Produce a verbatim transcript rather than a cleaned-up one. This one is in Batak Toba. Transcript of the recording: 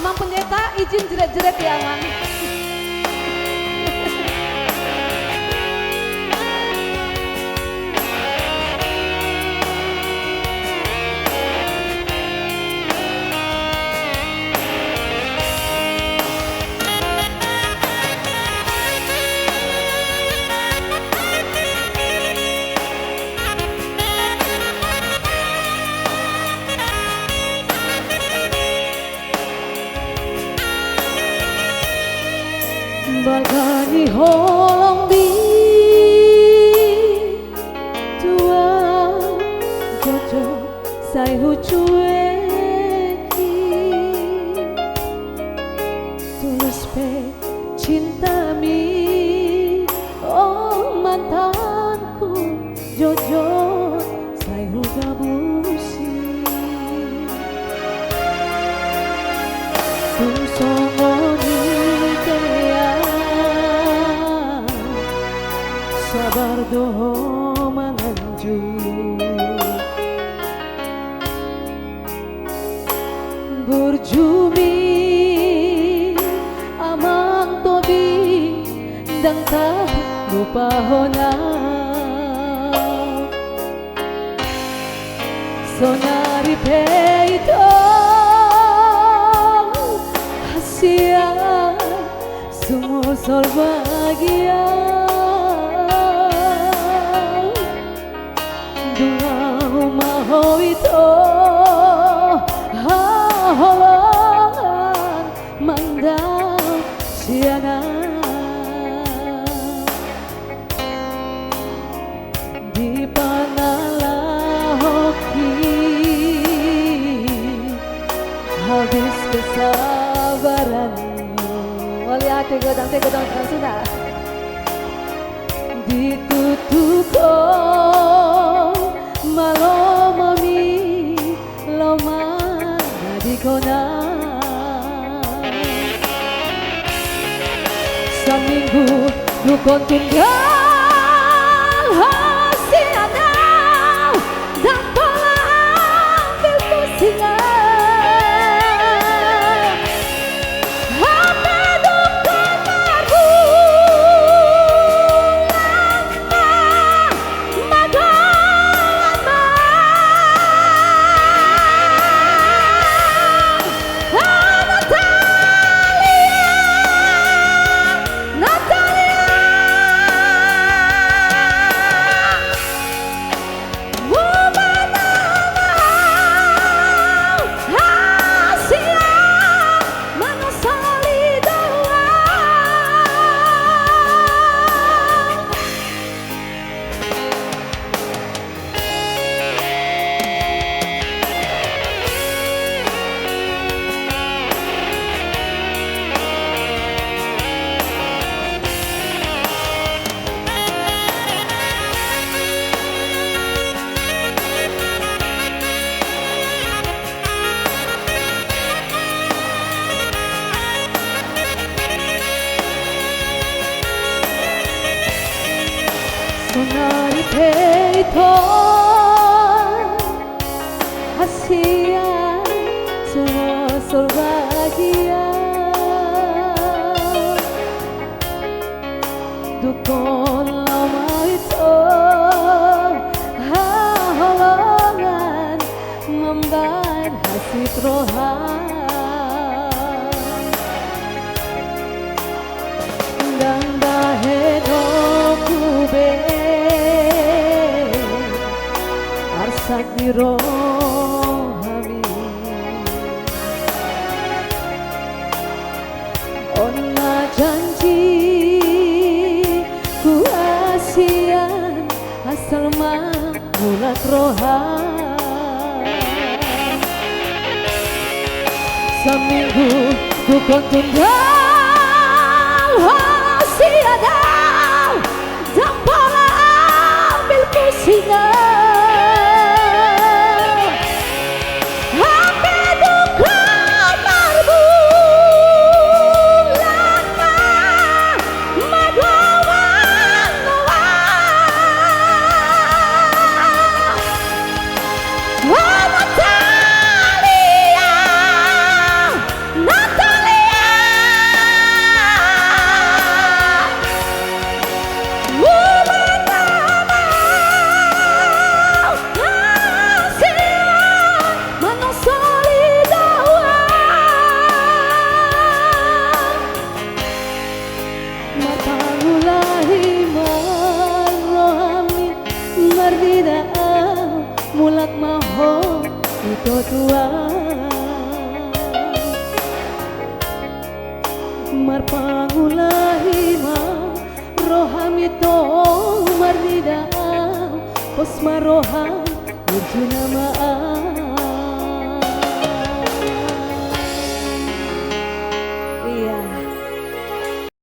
Amang Pendeta, izin jerat-jerat ya, Amang. Balga ni holong di tua jojo sai hucueki. Tulus pe cintami, o mantanku, jojo sai hugabusi. Tung songon i pe au sabar do ho manganju. Burjumi amang tobi, ndang tarlupahon au. Sonari pe ito hasian sumosol bagia. Dung au ma ho ito haholongan mandao sian au. Dipanalahoki habis kesabaranmu. Mauliate, godang te, godang, godang suda. Ditutup ho ma lomomi, lomo na di hona. Saminggu dungkon tunggal ho sian au, ndang pola ambil pusing au. Hape dungkon marbulan ma, marbulan ma. Ah, Natalia, Natalia. Sonari pe ito hasian sumosol bagia. Dungkon laho ma ito haholongan mambahen hansit roha. Ndang bahenonku be arsak ni rohami. On ma janjiku hasian, asal ma mulak roha. Saminggu dungkon tunggal ho sian au, ndang pola ambil pusing au. Hape dungkon marbulan ma, marbulan ma. Oh, Natalia, Natalia. Mulak ma ho, ito tuan. Marpangulahi ma roham, ito marnida au. Pos ma roham, burju nama au.